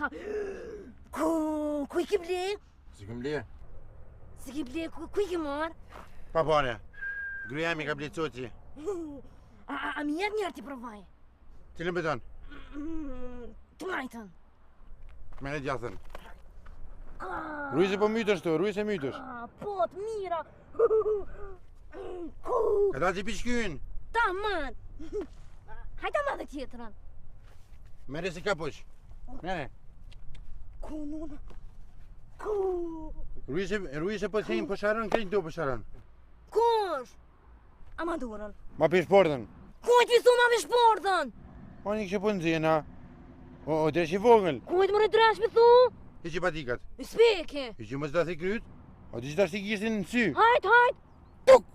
Ha. Ku, ku i ki ble? S'i kem ble. S'i ki ble, ku, ku i ki marrë? Pa pare. Gruja m'i ka ble coci. A, a, a mi jep njëherë t'i provaj? Cilën pe don? Mm, Të majtën. Merre djathtën. Ruj se po mytesh tu, ruj se mytesh. Ah, po, të mira. Ku? E da ti piçkyn. Taman. Hajde ma dhe tjetrën. Merre si kapuç. Merre. Ku, nuna? Ku? Ruj se, ruj se po thejnë, po sharon, krejt tu po sharon. Kush? Ama dorën. Ma pi shportën. Kujt i thu ma pi shportën? O një kështë po nxena. O, o dreq i vogël. Kujt more dreq me thu? Hiqi patikat. I speke. Hiqi mos ta thy kryt. O di që ta shti gishtin në sy. Hajt, hajt. Tuk!